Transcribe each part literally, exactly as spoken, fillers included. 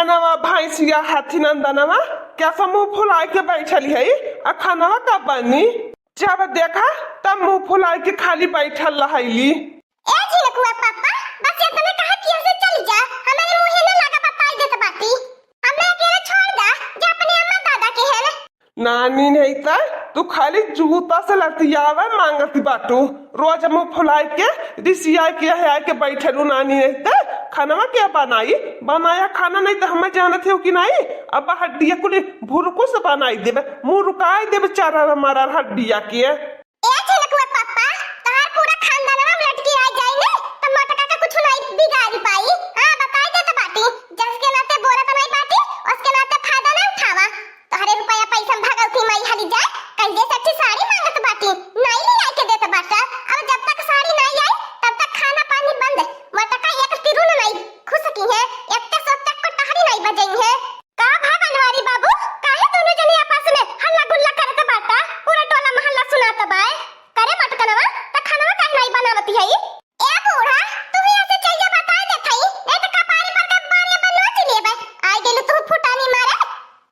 नवा भैंसिया हथी नंदनवा, कैसा मुंह फुलाए के बैठली है, आ खानवा कब बनी? जब देखा तब मुंह फुलाए के खाली बैठल रहली। ए झिनकुआ पापा, बस इतने कहा कि ऐसे चल जा, हमारे मुंहे न लगा, बताई देत बाटी। हमें अकेले छोड़ दा, जा अपने अम्मा दादा के हेन। नानी नहीं त तू खाली जूता से लतियावे मांगत बाटू। रोज मुंह फुलाए के, रिसिया के, यहाँ आके बैठलू। नानी नहीं त खानवा के बनाई? बनाया खाना नहीं त हमें जानत हो कि नहीं? अब हड्डिया कुल भुरकू से बनाई देबे, मुंह रुकाई देबे चारा मारा हड्डिया के। ए झिनकुआ पापा, तोहार पूरा खानदानवा में लटकी रह जाई ने, त मोटका के कुछ नहीं बिगाड़ी पाई। हाँ, बताई देत बाटी, जस के नाते बोलत नहीं बाटी, उसके नाते फायदा ना उठावा। तोहरे रुपया पैसा में भगवती माई हली जाए, कहिए से अच्छी साड़ी मांगत बाटी, नहीं ले आके देत बाटा। अब जब तक साड़ी नहीं आई, तब तक खाना पानी बंद। मोटका एक तिरुन नहीं खुसकी है, एक ते सोते को टहरी नहीं बजई है। का भा बनवारी बाबू, काहे दोनों जने आपस में हल्ला गुल्ला करत बाटा? पूरा टोला मोहल्ला सुनात बाय। करे मटकनवा, त खानवा काहे नाई बनावती है? ए बूढ़ा, तू ही ऐसे चल जा, बताए देत हई, नहीं त कपारी पर के बारिया बनवा चलिए बे। आ गेलू तू फुटानी मारे।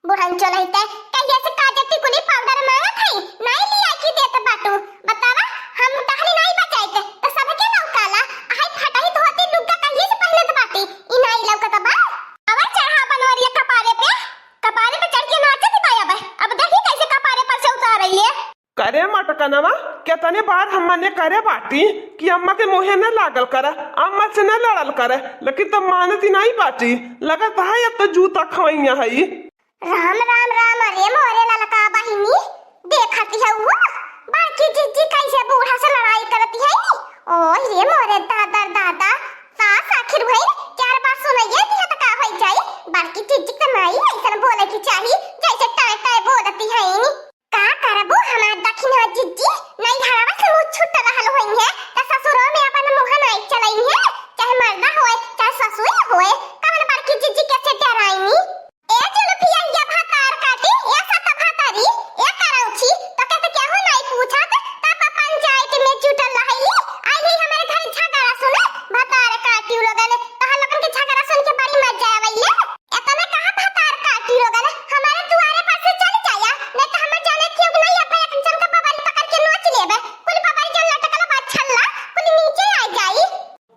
बुढ़न चलई ते, कहिए से काजती कुली पाउडर मांगत हई, नाई लिया की देत बाटू। बतावा, हम टहरी नाई बचाइत, त सबके लौकाला। हाय फटही धोती लुग्गा कहिए से पहिनत बाटी, ई नाई लौकत बा। अवर चढ़ा बनवरिया कपारे पे, कपारे पे चढ़ के नाचे दिखाया बे। अब देखी कैसे कपारे पर से उतार रही है। करे मटकनवा, कितने बार हम मने करे बाटी कि अम्मा के मुँहे न लागल कर, अम्मा से न लड़ल कर, लेकिन तब मानती नहीं बाटी। लगत है अब तो जूता खवैया है। राम राम राम, अरे मोरे ललका बहिनी, देखती है वो बड़की जिज्जी कैसे बूढ़ा से लड़ाई करती है नी। ओए रे मोरे दादा दादा, सास आखिर भई चार बार सुनाइए दिया त का होई जाई। बड़की जिज्जी के माई ऐसन बोले की चाही जैसे टाय टाय बोलती है नी। का करबू हमार दखिनवा जिज्जी, नहीं घरवा से मुँह छुट रहल होई है त ससुरो में अपन मुँह नहीं चलई है, चाहे मर्दा होए चाहे ससुर होए। कवन बड़की जिज्जी कैसे डराई नी। ए जुल्फिया, ये भतार काटी, ए सत भतारी, ए करौछी, तो के तो केहू नहीं पूछत, तब पंचायत में जुटल रहली, आई ही हमारे घर झगड़ा सुने, भतार काटी उ लोगन, तोहर लोगन के झगड़ा सुन के बड़ी मजा आवैले। इतना कहा भतार काटी लोगन, हमारे दुआरे पर से चल जाया, नहीं तो हमें जाने क्यों नहीं, अब एक जन का बबरी पकड़ के नोच लेबे, कुल बबरी जन लटकल बा छल्ला, कुल नीचे आ जाई।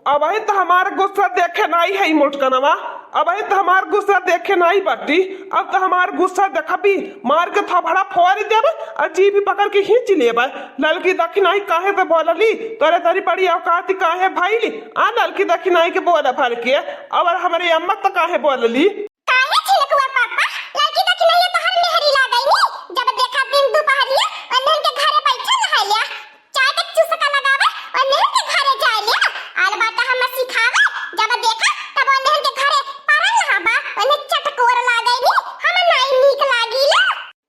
अबही त हमार गुस्सा देखे नाई है मोटकनवा, अबही त हमार गुस्सा देखे नाई बाटी। अब त हमार गुस्सा देखबी, मार के थपड़ा फोड़ देब और जीभ पकड़ के खींच लेब। ललकी दखिनाई काहे त बोलली, तोरे तरी बड़ी औकात काहे भइली? आ ललकी दखिनाई के बोल भर के, और हमरे अम्मा त काहे बोलली? काहे छिलकुआ पापा, ललकी दखिनाई तोहर मेहरी लागई नी, जब देखा दिन दुपहरिया अन्हन के घरे बैठल रहलिया। चाय के चुस्का लगावे और नेहन के घरे जाए लिया। आल बाटा हम सिखावे, जब देखा तब नेहन के घरे परल रहा बा, उन्हें चटकोर लागई नी, हम नाई नीक लागी ले।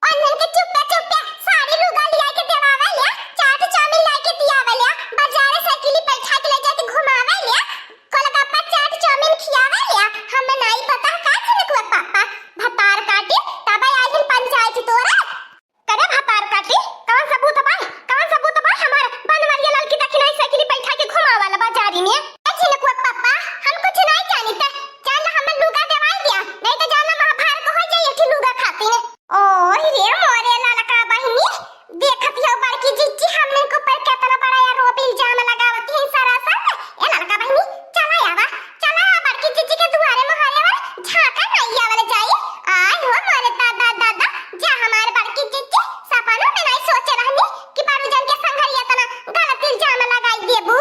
और नेहन के चुप्पे चुप्पे साड़ी लुगा लिया के देवावे लिया, चाट चाउमीन ला के दियावे लिया, बाजारे साइकिल बैठा के ले जाके घुमावे लिया, गोलगप्पा चाट चाउमीन खियावे लिया। हम नाई पता का छिलकुआ पापा, भतार काटी तब आइल पंचायत तोरा। करे भतार काटी, कवन सबूत बा? कवन सबूत बा हमार बनवरिया ललकी दखिनाई साइकिल बैठा के घुमावल बाजारी में? ए छिलकुआ पापा, हम कुछ नहीं जानित। जान ला हमें लुगा देवाई दिया, नहीं तो जान ला महाभारत हो जाई एक लुगा खातिर। ओए रे मोरे ललका बहिनी, देखत हो बड़की जिज्जी हमने के ऊपर कितना बड़ा आरोप इल्जाम लगावत है सरासर। ए ललका बहिनी, चला आवा, चला आ बड़की जिज्जी के दुआरे मोहरे वर झांका नहीं आवल जाई। आय हो मोरे दादा दादा, जा हमार बड़की जिज्जी, सपना में नहीं सोचे रहनी कि बड़ू जन के संघरिया तना गलत इल्जाम लगाई देबू।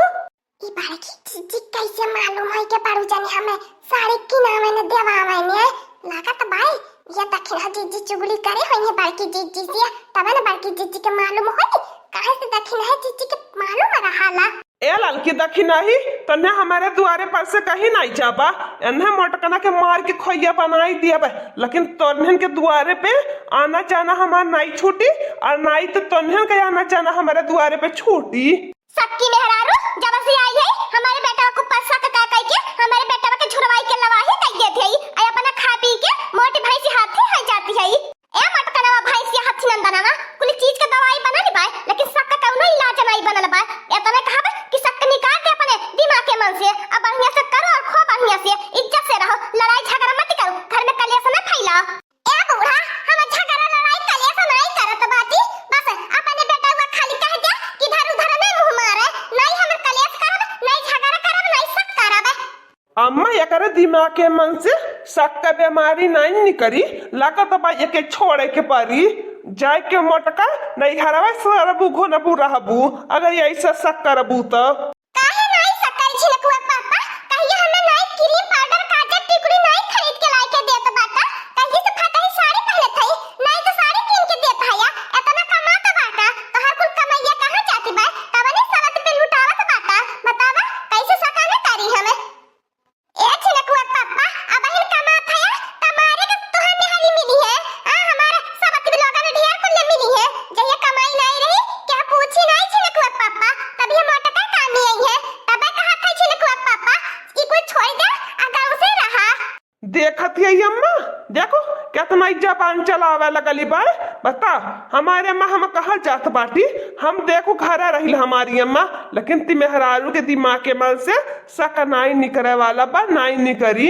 ई बड़की जिज्जी कैसे मालूम होई के बड़ू जन हमें साड़ी किनावे ने देवावे ने? लागत बाई, ये दखिना जिज्जी चुगली करे होई है बड़की जिज्जी से, तबे न बड़की जिज्जी के मालूम होई। काहे से दखिना है जिज्जी के मालूम रहाला? ए ललकी दखिनाही, तन्ने हमारे दुआरे पर से कहीं नहीं जाबा। एन्हे मोटकना के मार के खोइया बनाई दिया बे, लेकिन तोन्हन के दुआरे पे आना जाना हमार नाई छूटी, और नाई तो तोन्हन के आना जाना हमारे दुआरे पे छूटी। सक्की मेहरारू, जब से आई है, हमारे बेटवा को पस्सा का कह कह के हमारे बेटवा के झुरवाई के लवाही कह देत है, और अपना खा पी के मोटी भैंसी हाथी है जाती है। ए मटकनवा भैंसिया हथी नंदनवा, कुल चीज के दवाई बनल बा, लेकिन शक के कौनो इलाज नहीं बनल बा। इतने कहब कि शक निकाल दे अपने दिमाग के मन से, अब बढ़िया से करो और खो बढ़िया से, इज्जत से रहो, लड़ाई झगड़ा मत करो, घर में अम्मा, एकरे दिमाग के मन से सक्का बेमारी नाहीं निकरी, लागत बा एके छोड़े के परी। जाए के मोटका नैहरवा सरबू घोनबू रहबू, अगर ऐसा सक्का रहबू त। काहे नाहीं सक्का रे झिनकुआ पापा? कहियो हमें नाहीं क्रीम पाउडर, काजर, टिकुली नाहीं खरीद के लाए के देत बाटा। कहिए से फटही साड़ी पहनत हई, नाहीं तो साड़ी किन के देत हया। एतना कमात बाटा, तोहर कुल कमैया कहाँ जात बा? तवने सवत पे लुटावत बाटा। बतावा, कैसे सक्का न करी हमें? ए झिनकुआ पापा, अबहिन कमात हया, त मारे के तोहर मेहरी मिली है। आ, हमार सवत भी लोगन ढेर कुल मिली है। जहिया कमाई नाहीं रही, क्या पूछी नाहीं झिनकुआ पापा, तभी हम मोटका कामी आई है। तबे कहत है झिनकुआ पापा, ई कुल छोड़ दे, आ गाँव से रहा। देखत है अम्मा, देखो केतना ई जबान चलावे लगली बा। बता, हमारे अम्मा हम कहाँ जात बाटी? हम देखो घरे रहिल हमारी अम्मा, लेकिन ती मेहरारू के दिमाग के मन से सक नाई निकरे वाला बा, नाई निकरी।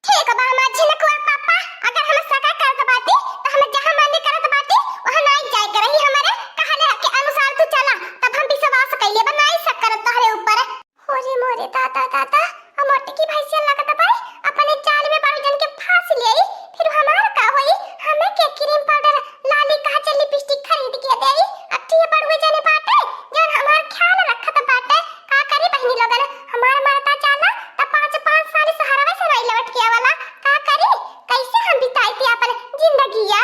ठीक बा हमार झिनकुआ पापा, अगर हम सका करत बाटी, त हम जहाँ मन करत बाटी, वहाँ नाई जाए के रही। हमरे कहले के अनुसार तू चला, तब हम विश्वास कइले बा, नाई सक करत तोहरे ऊपर। हो रे मोरे दादा, दादा, हम मोटकी भैंसिया लगत बाई, अपने जाल में बड़ू जन के फांस लेई, फिर हमार का होई? हमें के क्रीम पाउडर, लाली, काजल, लिपस्टिक खरीद के देई? अब ती बड़ुए जने बाटे, जौन हमार ख्याल रखत बाटे। का करी बहिनी लोगन, हमार मरदा जाला त पाँच पाँच साल सहरवा से नाई लौट के आवला। का करी, कैसे हम बिताई थी अपन जिंदगिया?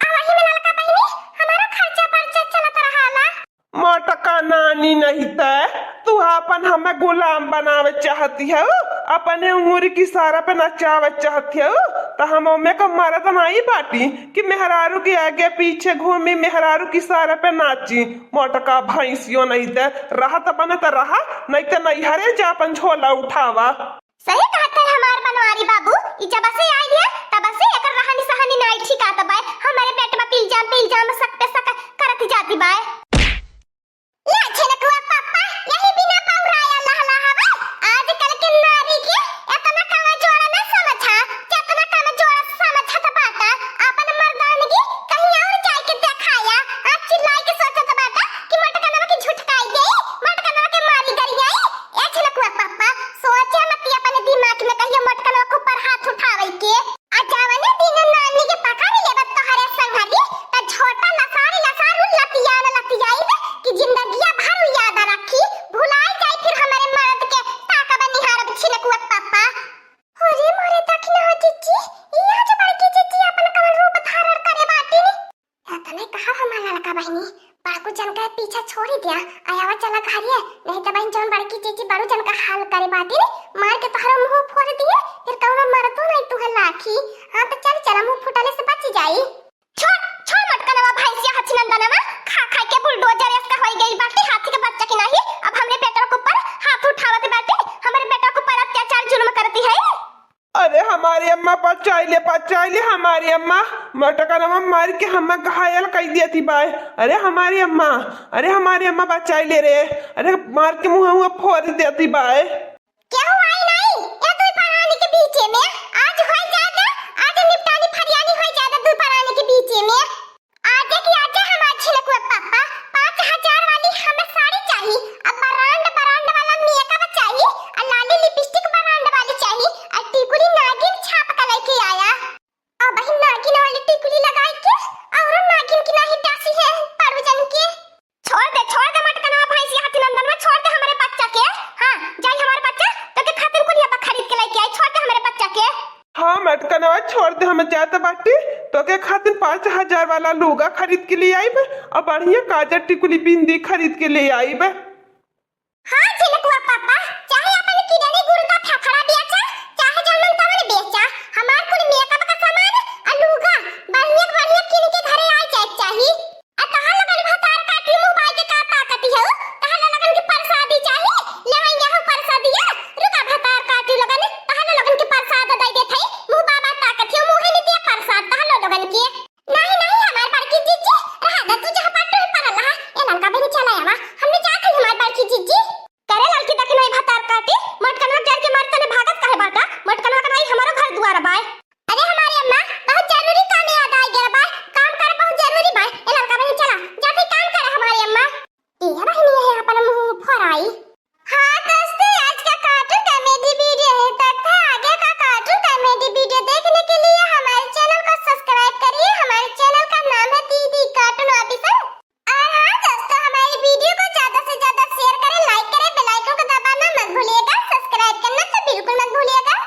आ वही में ललका बहिनी, हमारा खर्चा बर्चा चलत रहाला। मोटका नानी नहीं तै, तू आपन हमें गुलाम बनावे चाहती है, अपने उंगली की इशारा पे नचावे चाहती है, त हम ओमे का मरद नाई बाटी कि मेहरारू के आगे पीछे घूमी, मेहरारू की इशारा पे नाची। मोटका भैंसियो नहीं तै, रहा त बने त रहा, नहीं त नैहरे जा अपन झोला उठावा। सही कहत है हमार बनवारी बाबू, ई जब से आई है, तब से एकर रहनी सहनी नाई ठिकात बाय। हमरे पेट में पिलजाम, पिलजाम, सक पे सक करत जाती बाय। या झिनकुआ पापा, यही बिना पौराया लहला हवा। आजकल के नारी के एतना कमजोर न समझा, जेतना कमजोर समझत बाटा। आपन मर्दानगी कहीं और जाए के देखाया। आज चिल्लाई के सोचत बाटा कि मोटकनवा के झुठकाई देई, मोटकनवा के मारी गरियाई। ए झिनकुआ पापा, सोचे मती अपने दिमाग में कहियो मोटकनवा के ऊपर हाथ उठावे के। आ जवने दिन नानी के पकड़ लेबे तोहरे संगती, त झोटा लसारी लसारू लतियान लतियाइब कि जिंदगिया भर उ याद रखी, भुलाई जाई फिर हमरे मरद के ताकब निहारब झिनकुआ पापा। अरे मोरे दखिना हो जिज्जी, ई आज बड़की जिज्जी अपन कवन रूप धारण करे बाटी। एतने कहा हमार ललका बहिनी, बड़कू जन का पीछा छोड़ी दिया, आयावा चला घरिया, नहीं त बहिन जौन बड़की जिज्जी बड़ू जन का हाल करे बाटी, मार के तोहरो मुंह फोड़ दिए, फिर कौनो मरदो नहीं तुहे लाखी। हाँ त चल चला, मुंह फुटले से बच जाई। छोड़, छोड़ मोटकनवा भैंसिया हथिनंदनवा, खा खा के बुलडोजर ऐसा होई गई बाटी, हाथी के बच्चा की नहीं, अब हमरे बेटा के ऊपर हाथ उठावत बाटी, हमरे बेटा के ऊपर अत्याचार जुल्म करती है। अरे हमारी अम्मा, बचाई ले, बचाई ले हमारी अम्मा, मोटकनवा मार के हमें घायल कर दिया थी बाय। अरे हमारी अम्मा, अरे हमारी अम्मा बचाई ले रे, अरे मार के मुंह हुआ फोड़ दिया थी बाय। केहू आई नहीं, या दुई परानी के बीचे में, आज होई जाए दा, आज निपटानी फरियानी होई जाए दा दुई परानी के बीचे में। आजे की आजे हमार झिनकुआ पापा, पाँच हजार वाली हमें साड़ी चाही, अब ब्रांड ब्रांड वाला मेकअप चाही, आ लाली लिपस्टिक ब्रांड वाली चाही, आ टिकुली नागिन छाप के लेके आया। अब ही नागिन वाली टिकुली लगाई के और नागिन की नाही डासी है पारू जन के। छोड़ दे, छोड़ दे मोटकनवा भैंसिया हथिनंदनवा, छोड़ दे हमरे बच्चा के। हाँ, जाई हमार बच्चा, तोके खातिर कुलिया पर खरीद के लेके आई, छोड़ दे हमरे बच्चा के। हाँ मोटकनवा, छोड़ दे, हम जात बाटी, तोके खातिर पाँच हजार वाला लुगा खरीद के ले आइब, और बढ़िया काजर टिकुली बिंदी खरीद के ले आइब। हाँ झिनकुआ पापा, चाहे अपन किडनी गुर्दा फेफड़ा बेचा, चाहे जौन तवन बेचा, हमार कुल मेकअप का सामान आ लुगा बढ़िया बढ़िया किन के घरे आ जाए चाही। आ तहार लोगन भतार काटी मुंह बाई के का ताकती हो? तहार लोगन के परसादी चाही? लेवैया हो परसादिया? रुका भतार काटी लोगन, तहार लोगन के परसाद दई देत हई। मुंह बाबा ताकती हो, मुंहे में दिया परसाद तहार लोगन के। नहीं, नहीं, हमार बड़की जीजी, रहा दे तू जहाँ पर टूट पड़ल रहा। ए ललका बहिनी चला आवा, हमने जात हई हमार बड़की जीजी। करे ललकी दखिनई बिल्कुल मत भूलिएगा।